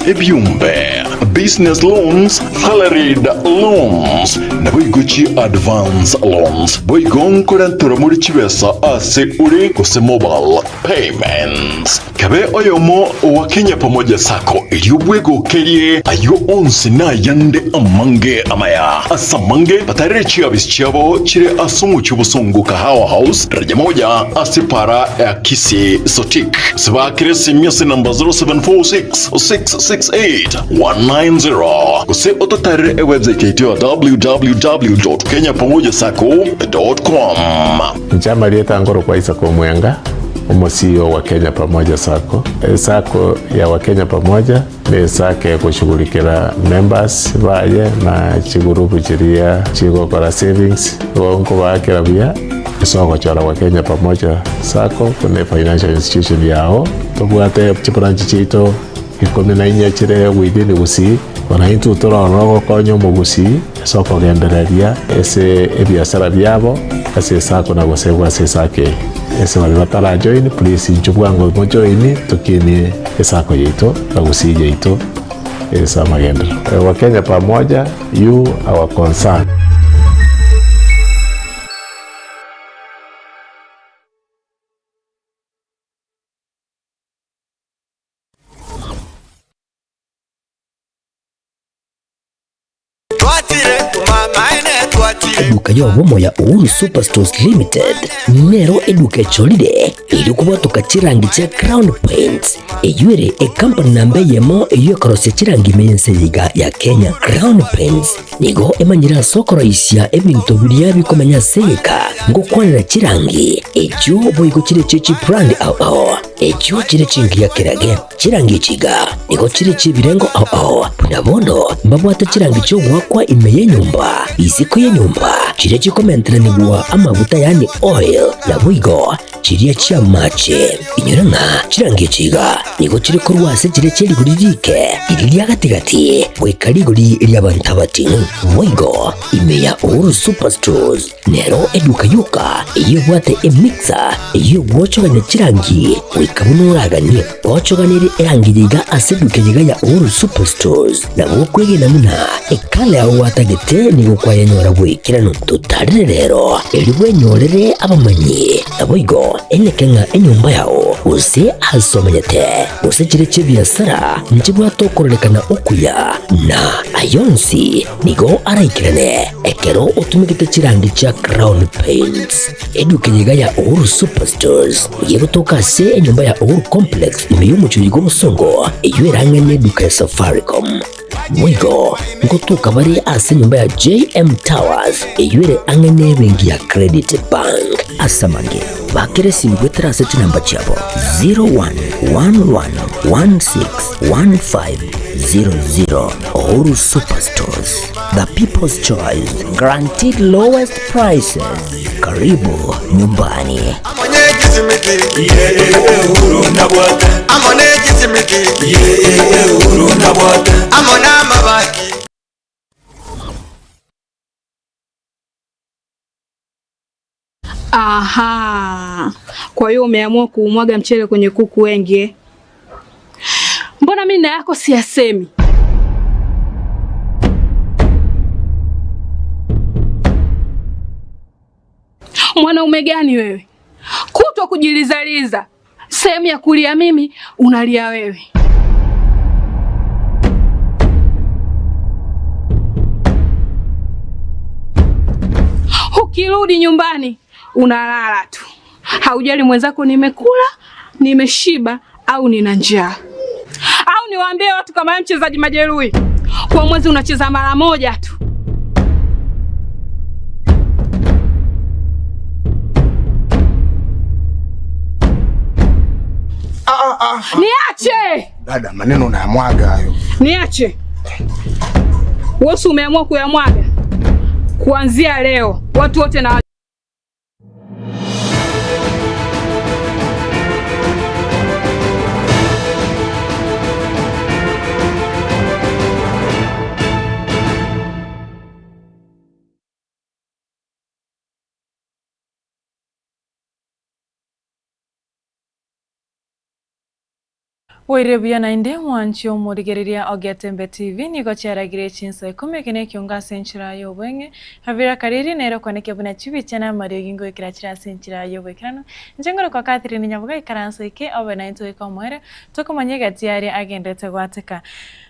ebiombe, business loans, salaried loans, naboigo chi advance loans. Boigo nkorenterwa more chibesa ase ore gose mobile payments. Kabe oyomo owa Kenya Pamoja Sacco erio bwegokerie ayio onsi na ayande amange amaya. Ase amange batarere chiabisi chiabo chire ase omochie obosongo Kahawa House, daraja moja ase para ya Kisii Sotik. Gose baakere esimi ase namba 0746 668 190 gose ototarere ewebsite yaito ya www.kenyapamojasacco.com. Inche amarieta nkorokwa Isaac Omwenga, omo CEO wa Kenya Pamoja Sacco. Esacco ya Wakenya Pamoja ne esacco egoshughulikera members baye na chigurupu chiria chigokora savings, igo nkobaakera buya ase ogochora Wakenya Pamoja Sacco buna efinancial institution yao. Tobwate chibranch chiaito ikomi na inye chire within Gusii, bono intwe tore ororo gokonya omogusii ase okogendereria ase ebiasara biabo ase esako na gosegwa ase esako eye. Ase baria batarajoin please inchuo bwango mojoini tokinie esako yaito na Gusii yaito ase amagenderero. Wakenya pamoja, you our concern. Eduka y'obomo ya Uhuru Superstores Limited nero eduka echorire erio kobwatoka chirangi chia Crown Paints eyio ere ekampani namba eyemo eyio ekorosia chirangi ime y'ense eye iga ya Kenya. Crown Paints nigo emanyire ase okoroisia ebinto biria bikomenya ase egeka ngokwanera chirangi echio boigo chire chie chibrand ao ao echio chire chingiya kerage. Chirangi echi iga nigo chire chi'ebirengo ao ao, buna bono mbabwate chirangi chi'ogoakwa ime y'enyomba, isiko y'enyomba, chiria chikomenteranigwa amaguta yaani oil, naboigo chiria chi'amache. Inyora ng'a chirangi echi iga nigo chire korwa ase chiria chie rigori riike, riria ria gati-gati, goika rigori ri'abanto abating'u. Boigo ime ya Uhuru Superstores Nero eduka yoka eyio ebwate emixer eyio egwochogania chirangi goika buna oraganie. Gochoganerie erangi eye iga ase eduka eye iga ya Uhuru Superstores nabo okwegena buna ekala yao gwatagete nigo kwayenyora bw'ekeranu. Totarere rero erio bwenyorere abamanyi naboigo eneke ng'a enyomba yao gose ase omenyete gose chire chi'ebiasara nchibwate okororekana okuya na ayonsi Nigo araikerane ekero otumegete chirangi chia Crown Paints. Eduka eye iga ya Uhuru Superstores nigo egotoka ase enyomba ya Uhuru Complex ime y'omochie oyo bw'obosongo eyio erang'e neduka ya Safaricom. Boigo ngotoka bare ase enyomba ya JM Towers eyio ere ang'e nebenki ya Credit Bank. Ase amange, bakera esimi goetera ase chinamba chiabo 0111161500. Uhuru Superstores, the people's choice, guaranteed lowest prices. Karibu nyumbani. Aha, kwa hiyo umeamua kuumwaga mchele kwenye kuku wengi eh? Mbona mimi na yako siyasemi? Mwanaume gani wewe, kutwa kujilizaliza, sehemu ya kulia mimi unalia wewe. Ukirudi nyumbani unalala tu, haujali mwenzako nimekula, nimeshiba au nina njaa. Au niwaambie watu kama wewe mchezaji majeruhi, kwa mwezi unacheza mara moja tu. Ah, ah, ah. Niache Dada, maneno unayamwaga hayo. niache. Wewe si umeamua kuyamwaga? Kuanzia leo watu wote na Bwairire buya naende mwanche omorigereria o Getembe TV nigo chiaragire chinsa ikomi eke nekiongo ase enchera y'obweng'e. Kavira Kariri nere okwaneke buna chibicha na amariogi ngoikera chire ase enchera y'oboikeranu. Inche ngorokwa Catherine Nyaboga ikaranso eke obe naintwe goika omoerio tokomanya egati aria agenderete goateka.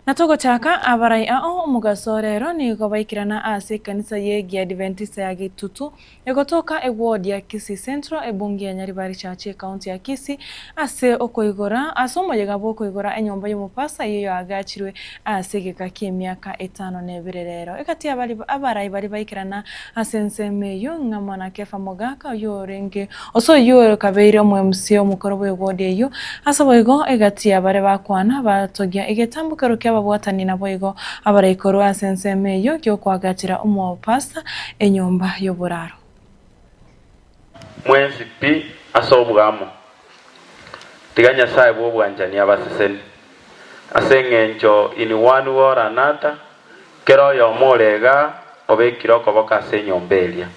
Na togochaka abarai ao omogaso o rero nigo baikerana ase ekanisa ye Giadventista ya Gitutu Egotoka eward ya Kisii Central, ebunge ya Nyaribari Church ecounty ya Kisii ase okoigora ase omoyega bw'okoigora enyomba y'omopasa eyio yaagachirwe ase egeka ki'emiaka etano na ebere rero. Egati y'abari abarai baria baikerana ase ensemo eyio ng'amo na Kefa Mogaka oyio orenge ase oyio okabeire omo MC omokoro bw'eward eyio. Ase boigo egati y'abaria bakwana batogia egetambokero ki'ababwatani naboigo abarai korwa ase ensemo eyio gi'okoagachera omopasa enyomba y'oboraro. Mwensi pi ase obwamo. Tiga Nyasae bw'obwanchani abaseseni. Ase engencho in one way or another, kera oyomo ore igaa obekire okoboko ase enyomba eria.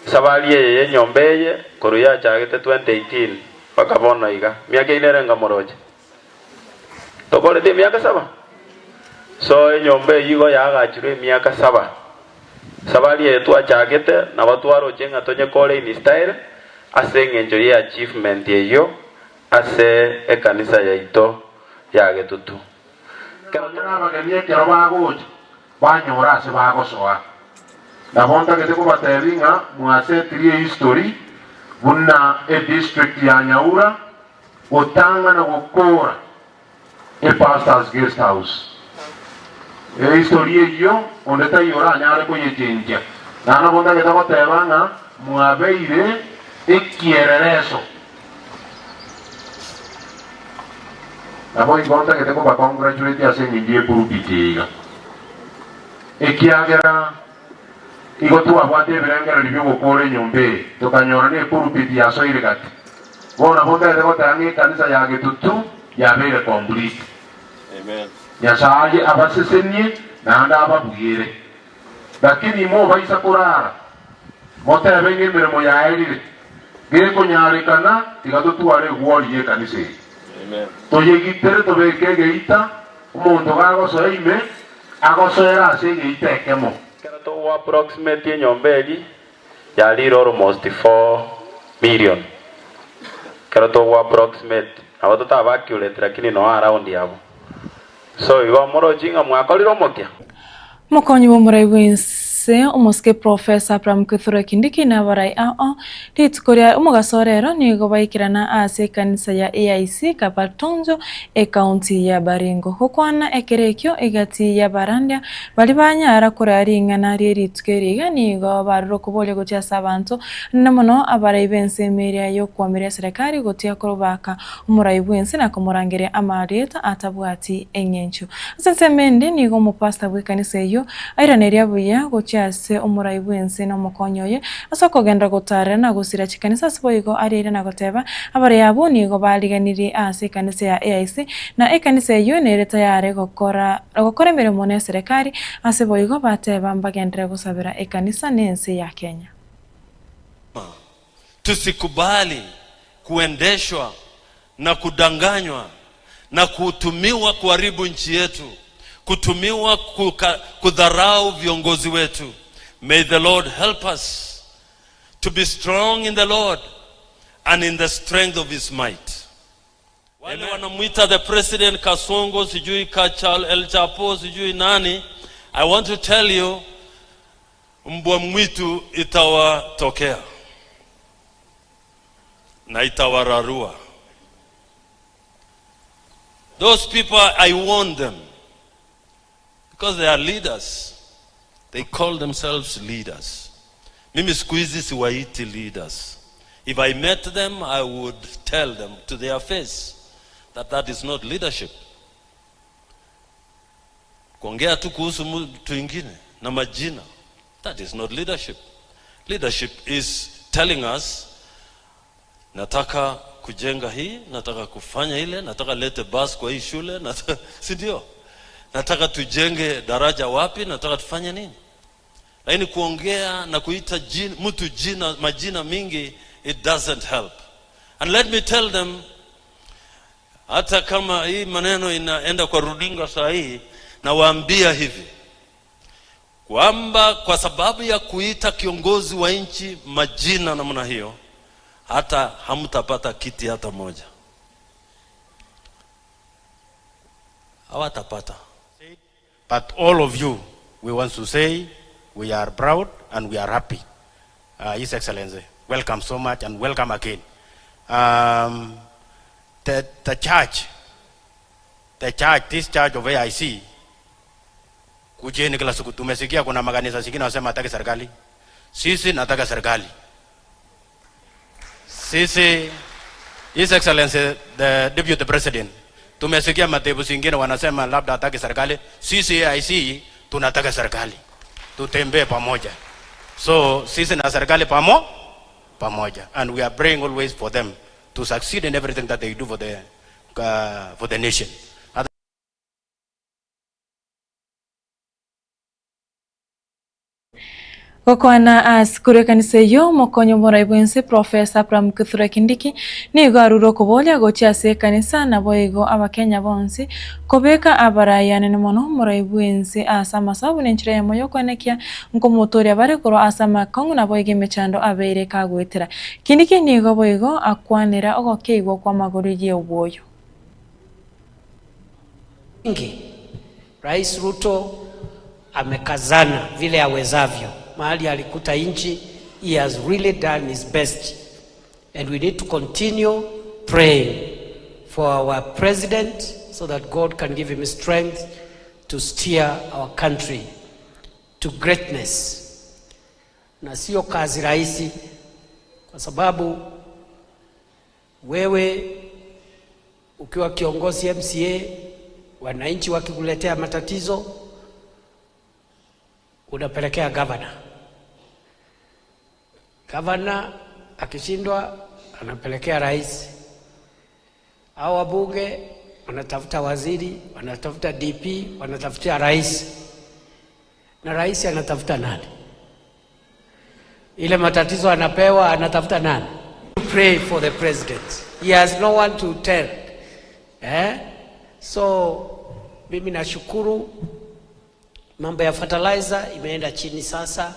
Esabari eye y'enyomba eye korwa yachagete 2018 mpaka bono iga, miaka ine ere nkamoroche. Tokorete emiaka saba? So enyomba eyio igo yaagachirwe emiaka saba. Safari eye twachagete nabo twaroche ng'a tonyekore in style ase eng'encho ye achievement eyio ase ekanisa yaito ya Getutu. Ekero Nonya nabageni ekero bagocha, banyora ase bagosoa. Nabo ntagete kobatebi ng'a mwasetirie ehistory buna edistrict ya Nyaura gotang'ana gokoora Epastor's Guest House. Ehistory eyio onde taiyo oranyare koyechenchia. Na nabo ntagete goteba ng'a mwabeire ekierereso. Naboigo ntagete kobacongratulate ase engencho y'epulpit eye iga, ekiagera igo twabwate ebirengererio bi'ogokoora enyomba eye, tokanyora nepulpit yasoire gati. Bono nabo ntagete goteba ng'a ekanisa ya Getutu yabeire complete. Nyasaye abasesenie naende ababugere. Lakini imobaisa korara, motebe ng'a emeremo yaerire. Gekonyarekana, tiga totware egwori y'ekanisa eye. Toyegitere tobeke egeita, omonto gagosoa ime, agosoere ase egeita ekemo. Ekero togoapproximate enyomba eria, yarire almost 4 million. Ekero togoapproximate, nabo totaba accurate lakini noo around abwo. So igo morochi ng'a mwakorire omokia? Omokonyi bw'omorai bw'ense, omosike Professor Abraham Kithure Kindiki na abarai ao rituko ria omogaso o rero nigo baikerana ase ekanisa ya AIC Kabartonjo ekaunti ya Baringo gokwana ekero ekio egati y'abarandia baria banyara koraa ring'ana rie rituko eri iga nigo barure okoboria gochia ase abanto anene mono abarai b'ensemo eria y'okwamiria eserekari gotia korobaka omorai bw'ense na komorangeria amarieta atabwati eng'encho. Ase ensemo ende nigo omopasta bw'ekanisa eyio airaneria buya gochia ase omorai bw'ense na omokonyi oye ase okogenderera gotaarera na gosira chikanisa ase boigo ariaire na goteba abarai abwo nigo bariganirie ase ekanisa ya AIC na ekanisa eyio nere tayare gokora gokora emeremo neserekari ase boigo bateba mbagenderere gosabera ekanisa nense ya Kenya. Tusikubali kuendeshwa na kudanganywa na kutumiwa kuharibu nchi yetu, kutumiwa kuka, kudharau viongozi wetu. May the Lord help us to be strong in the Lord and in the strength of his might. Wale wanamwita the president Kasongo, sijui Kachal, El Chapo, sijui nani. I want to tell you, mbwa mwitu itawatokea na itawararua. Those people, I warn them because they are leaders. They call themselves leaders. Mimi siku hizi siwaiti leaders. If I met them, I would tell them to their face that that is not leadership. Kuongea tu kuhusu mtu ingine na majina. That is not leadership. Leadership is telling us nataka kujenga hii, nataka kufanya ile, nataka lete bus kwa hii shule, nataka, si ndio? Nataka tujenge daraja wapi, nataka tufanye nini? Lakini kuongea na kuita jina, mtu jina, majina mingi, it doesn't help. And let me tell them, Hata kama hii maneno inaenda kwa runinga saa hii, nawaambia hivi kwamba kwa sababu ya kuita kiongozi wa nchi majina namna hiyo, hata hamtapata kiti hata moja, hawatapata. But all of you, we want to say we are proud and we are happy. His Excellency, welcome so much and welcome again. The church, the church, this church of AIC, kujeni kila siku. Tumesikia kuna makanisa zingine wanasema hataki serikali. Sisi nataka serikali. Sisi, His Excellency the Deputy President, tumesikia madhehebu zingine wanasema labda hataki serikali. Sisi AIC tunataka serikali, tutembee pamoja. So sisi na serikali pamoja, and we are praying always for them to succeed in everything that they do for the nation. Gokwana ase korwa ekanisa eyio, omokonyi omorai bw'ense Professor Abraham Kithure Kindiki nigo arure okoboria gochia ase ekanisa naboigo abakenya bonsi kobeka abarai anene mono omorai bw'ense ase amasabu nenchera eyemo y'okoenekia nkomotoria bare korwa ase amakong'u naboigo emechando abeire kagoetera. Kindiki nigo boigo akwanera ogokeigwa kw'amagoro y'obwoyo. Mingi. Rais Ruto amekazana vile awezavyo. Mahali alikuta nchi, he has really done his best. And we need to continue praying for our president so that God can give him strength to steer our country to greatness. Na sio kazi rahisi kwa sababu wewe ukiwa kiongozi MCA, wananchi wakikuletea matatizo unapelekea gavana. Gavana akishindwa anapelekea rais, au wabunge wanatafuta waziri, wanatafuta DP, wanatafutia rais, na rais anatafuta nani? Ile matatizo anapewa anatafuta nani? Pray for the president. He has no one to tell. Eh? So mimi nashukuru mambo ya fertilizer imeenda chini sasa.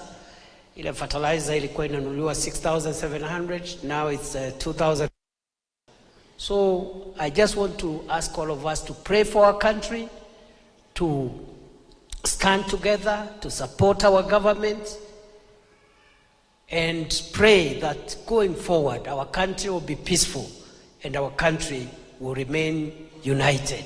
Ile fertilizer ilikuwa inanunuliwa 6700 now it's 2000. So I just want to ask all of us to pray for our country, to stand together, to support our government, and pray that going forward our country will be peaceful and our country will remain united.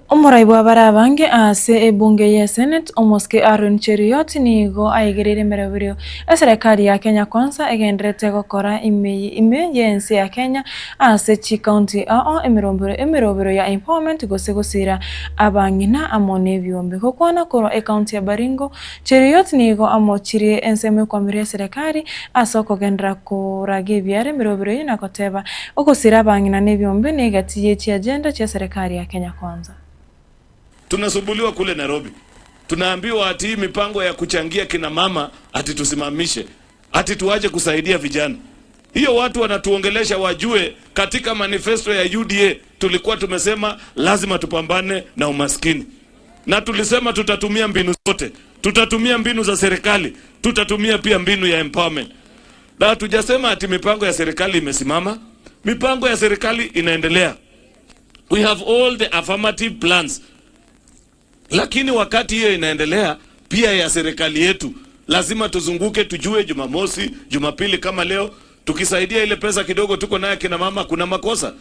Omorai bw'abare abange ase ebunge ye Senate, Omosike Aaron Cheruiyot nigo aigereire emeroberio eserekari ya Kenya Kwanza egendererete gokora ime ime y'ense ya Kenya ase chikaunti ao emerombero emerobero ya empowerment gose gosira abang'ina amo nebiombe. Gokwana korwa ekaunti ya Baringo, Cheruiyot nigo amochirie ensemo ekwamiria eserekari ase okogenderera koraga ebiara emerobero eyio na goteba ogosira abang'ina na ebiombe negati ye chiagenda chia eserekari ya Kenya Kwanza. Tunasumbuliwa kule Nairobi, tunaambiwa ati hii mipango ya kuchangia kina mama ati tusimamishe, ati tuache kusaidia vijana. Hiyo watu wanatuongelesha wajue, katika manifesto ya UDA tulikuwa tumesema lazima tupambane na umaskini, na tulisema tutatumia mbinu zote, tutatumia mbinu za serikali, tutatumia pia mbinu ya empowerment. Na hatujasema ati mipango ya serikali imesimama, mipango ya serikali inaendelea. We have all the affirmative plans lakini wakati hiyo inaendelea, pia ya serikali yetu lazima tuzunguke, tujue Jumamosi, Jumapili kama leo, tukisaidia ile pesa kidogo tuko naye kina mama, kuna makosa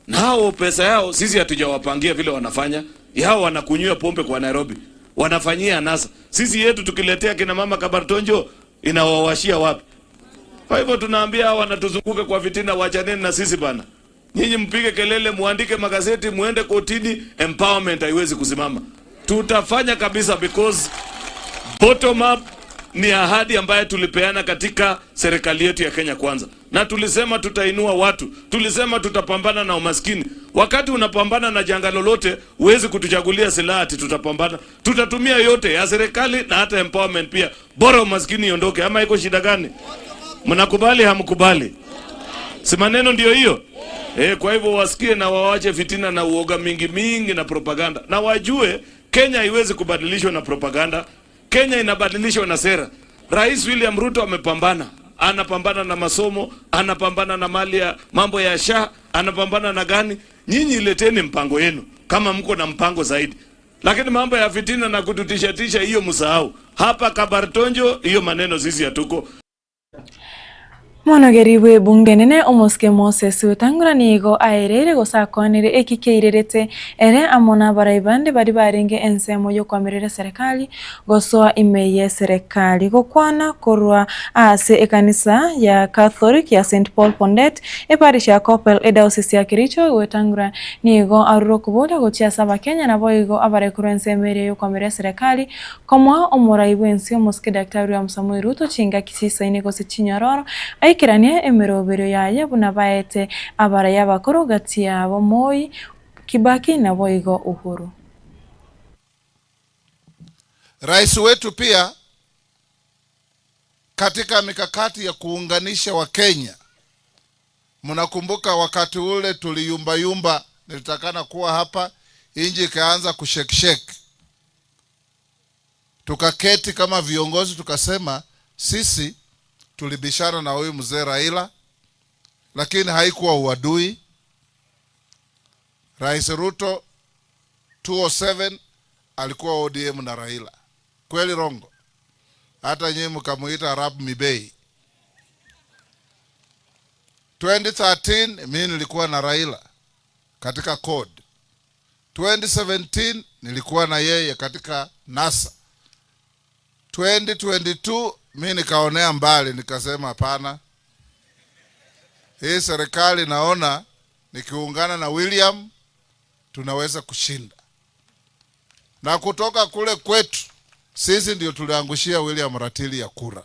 nao pesa yao sisi hatujawapangia vile wanafanya yao, wanakunywa pombe kwa Nairobi, wanafanyia anasa. Sisi yetu tukiletea kina mama kabartonjo inawawashia wapi? Kwa hivyo tunaambia hawa wanatuzunguka kwa fitina, wachaneni na sisi bana. Nyinyi mpige kelele, muandike magazeti, muende kotini, empowerment haiwezi kusimama. Tutafanya kabisa because bottom up ni ahadi ambayo tulipeana katika serikali yetu ya Kenya Kwanza, na tulisema tutainua watu, tulisema tutapambana na umaskini. Wakati unapambana na janga lolote, huwezi kutuchagulia silaha ati tutapambana. Tutatumia yote ya serikali na hata empowerment pia, bora umaskini iondoke. Ama iko shida gani? Mnakubali hamkubali? Si maneno ndio hiyo? Eh, kwa hivyo wasikie na wawache fitina na uoga mingi mingi na propaganda, na wajue Kenya haiwezi kubadilishwa na propaganda. Kenya inabadilishwa na sera. Rais William Ruto amepambana, anapambana na masomo, anapambana na mali ya mambo ya SHA, anapambana na gani. Nyinyi leteni mpango yenu kama mko na mpango zaidi, lakini mambo ya fitina na kututishatisha hiyo msahau. Hapa Kabartonjo hiyo maneno sisi hatuko. Monogeri bw'ebunge enene omosike Moses Wetangula nigo aereire gose akwanire eki keirerete ere amo nabarai bande baria barenge ensemo y'okoamerera eserekari gosoa ime y'eserekari. Gokwana korwa ase ekanisa ya Catholic ya Saint Paul Pondet, eparish ya Kopel, edaosisi ya Kericho, Wetangula nigo arure okoboria gochia ase abakenya naboigo abare korwa ensemo eria y'okoamerera eserekari Komoa omorai bw'ense omosike Daktari William Samoei Ruto chingaki chisaine gose chinyororo, aikeranie emeroberio yaye buna baete abarai abakoro gati yabo Moi, Kibaki naboigo Uhuru. Rais wetu pia katika mikakati ya kuunganisha Wakenya, mnakumbuka wakati ule tuliyumbayumba, nilitakana kuwa hapa, inji ikaanza kushekshek, tukaketi kama viongozi tukasema, sisi tulibishana na huyu mzee Raila, lakini haikuwa uadui. Rais Ruto 207 alikuwa ODM na Raila, kweli rongo? Hata nyinyi mkamuita Arab Mibei. 2013 mimi nilikuwa na Raila katika CORD. 2017 nilikuwa na yeye katika NASA. 2022 mi nikaonea mbali, nikasema hapana, hii serikali naona nikiungana na William tunaweza kushinda. Na kutoka kule kwetu sisi ndio tuliangushia William ratili ya kura.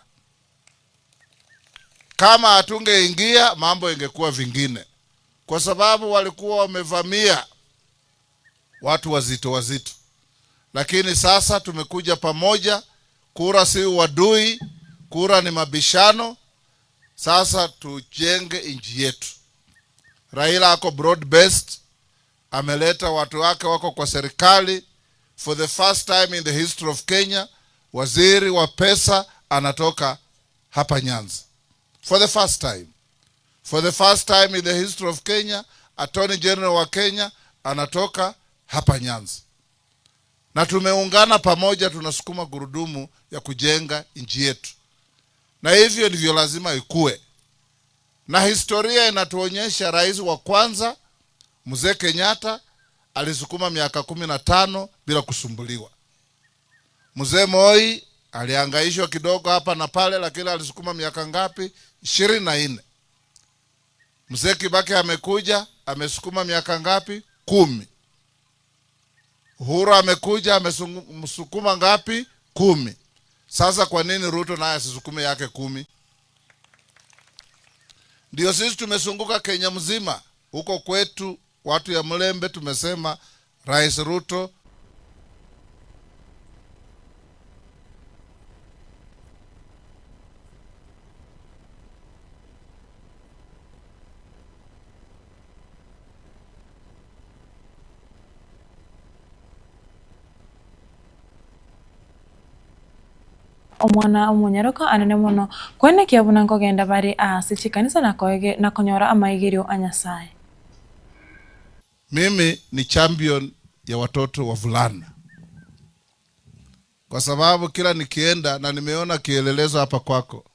Kama hatungeingia mambo ingekuwa vingine, kwa sababu walikuwa wamevamia watu wazito wazito, lakini sasa tumekuja pamoja. Kura si uadui, kura ni mabishano. Sasa tujenge nchi yetu. Raila ako broad based, ameleta watu wake wako kwa serikali. For the first time in the history of Kenya, waziri wa pesa anatoka hapa Nyanza. For the first time. For the first time in the history of Kenya, Attorney General wa Kenya anatoka hapa Nyanza. Na tumeungana pamoja, tunasukuma gurudumu ya kujenga nchi yetu, na hivyo ndivyo lazima ikue. Na historia inatuonyesha rais wa kwanza Mzee Kenyatta alisukuma miaka 15 bila kusumbuliwa. Mzee Moi alihangaishwa kidogo hapa na pale, lakini alisukuma miaka ngapi? 24. Mzee Kibaki amekuja amesukuma miaka ngapi? 10. Uhuru amekuja amesukuma ngapi? 10. Sasa kwa nini Ruto naye asisukume yake 10? Ndio sisi tumezunguka Kenya mzima. Huko kwetu watu ya Mlembe tumesema Rais Ruto Omwana omonyaroka anene mono koenekia buna nkogenda bare aase chikanisa na koege na konyora amaigerio a Nyasae. Mimi ni champion ya watoto wavulana, kwa sababu kila nikienda na nimeona kielelezo hapa kwako,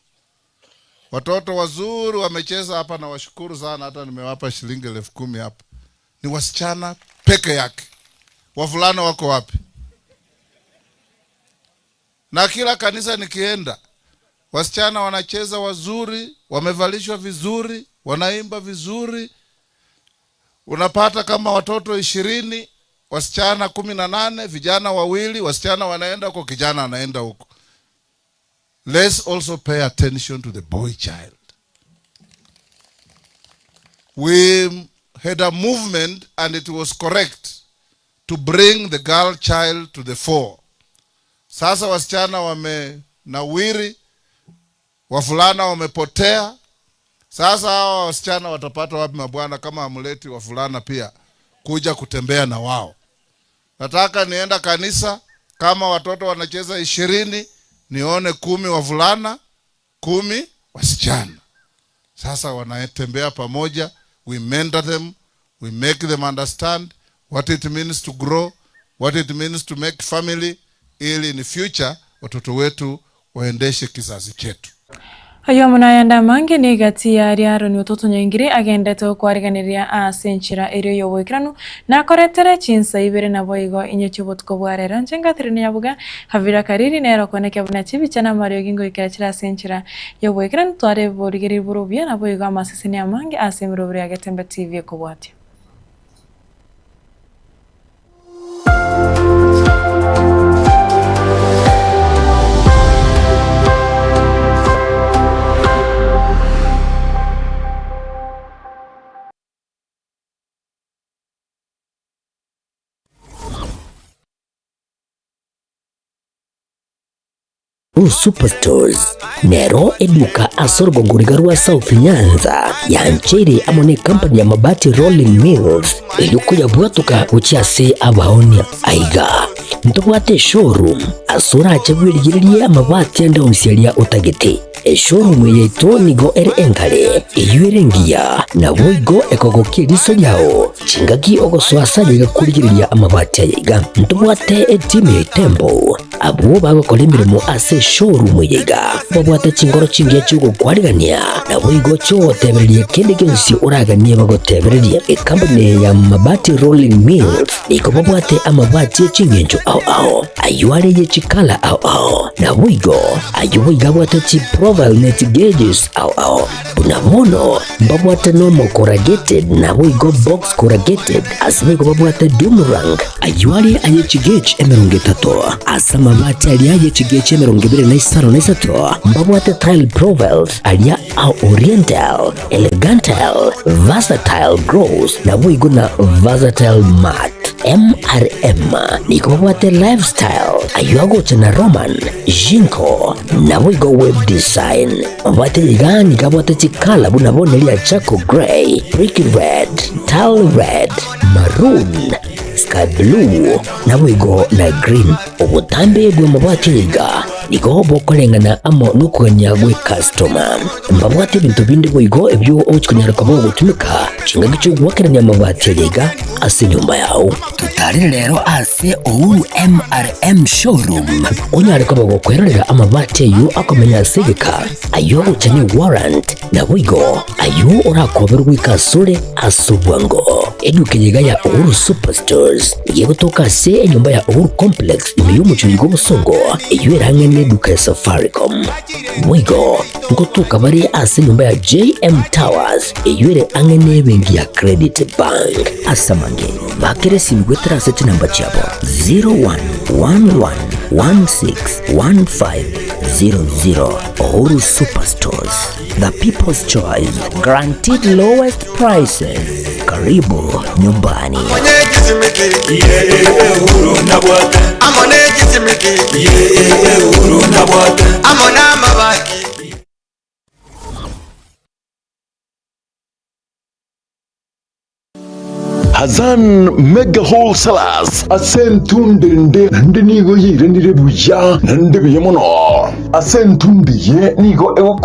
watoto wazuri wamecheza hapa, na washukuru sana, hata nimewapa shilingi 10,000 hapa. Ni wasichana peke yake, wavulana wako wapi? Na kila kanisa nikienda, wasichana wanacheza wazuri, wamevalishwa vizuri, wanaimba vizuri. Unapata kama watoto 20, wasichana 18, vijana 2, wasichana wanaenda huko, kijana anaenda huko. Let's also pay attention to the boy child. We had a movement and it was correct to bring the girl child to the fore. Sasa wasichana wamenawiri, Wavulana wamepotea. Sasa hawa wasichana watapata wapi mabwana kama hamleti wavulana pia kuja kutembea na wao? Nataka nienda kanisa, kama watoto wanacheza 20 nione 10 wavulana, 10 wasichana. Sasa wanatembea pamoja, we mentor them, we make them understand what it means to grow, what it means to make family, ili in future watoto wetu waendeshe kizazi chetu. Ayio amo nayande amange negati y'aria Aroni ototonyoingire agendete gokwariganeria ase enchera eria y'oboikeranu, nakoretere chinsa ibere naboigo inye chi'obotuko bwa rero. Inche Catherine Nyabuga, Havira Kariri nere okonekia buna chibicha na amariogi ngoikera chire ase enchera y'oboikeranu, tware borigereria bore obuya naboigo amaseseni amange ase emerobero ya Getembe TV ekobwatia. Blue Superstores nero eduka ase orogongo riga rwa South Nyanza yancheire amo ne company ya Mabati Rolling Mills erio koyabwatoka gochia ase abaonia. Aiga ntobwate eshowroom ase orache bwerigererie amabati ande onsi aria otagete. Eshowroom eye yaito nigo ere enkare, eyio ere engiya, naboigo ekogokia eriso riao chingaki ogosoa ase ayaiga korigereria amabati ayaiga. Ntobwate etimu ya Itembo Abwo bagokora emeremo ase eshowroom eye iga babwate chinkoro chingiya chi'ogokwarigania, naboigo chi'ogotebereria kende gionsi oraganie bagotebererie. Ekampuni eye ya Mabati Rolling Mills nigo babwate amabati e chingencho ao ao, ayio are ye chikala ao ao, naboigo ayio boigo abwate chiprofile ne chigeges ao ao. Buna bono mbabwate normal corrugated naboigo box corrugated, ase boigo babwate doomerang. Ayio are aye chigech 30, ase amabati aria aye chigech 23 mbabwate tile profiles aria a oriental, elegantal, versatile gross naboigo na versatile matte. MRM nigo babwate lifestyle ayio agocha na Roman, Jinko naboigo web design. Mabwate iga nigo abwate chikala buna bono eria charcoal grey, brick red, tile red, maroon, sky blue, naboigo na green. Obotambe bw'amabwate iga nigo bokoreng'ana amo nokogania gw'ekastoma. Mbabwate ebinto binde boigo ebio ogochi konyara koba ogotumeka chingaki chi'ogoakerania amabati aya iga ase enyomba yao. Totarire rero ase Uhuru MRM Showroom onyare koba gokwerorera amabati ayio akomenya ase egeka, ayio agocha ne warrant, naboigo ayio orakoberwe goika asore ase obwango. Eduka eye iga ya Uhuru Superstores nigo egotoka ase enyomba ya Uhuru Complex ime y'omochie oiga obosongo, eyio ere ang'e neduka ya Safaricom. Boigo ngotoka bare ase enyomba ya JM Towers eyio ere ang'e nebenki ya Credit Bank. Ase amange, bakera esimi goetera ase chinamba chiabo 0111161500. Uhuru Superstores, the people's choice, guaranteed lowest prices. Karibu nyumbani. Hazan Mega Wholesalers ase entundo ende naende nigo yairanire buya naende buya mono. Ase entundo eye nigo ego.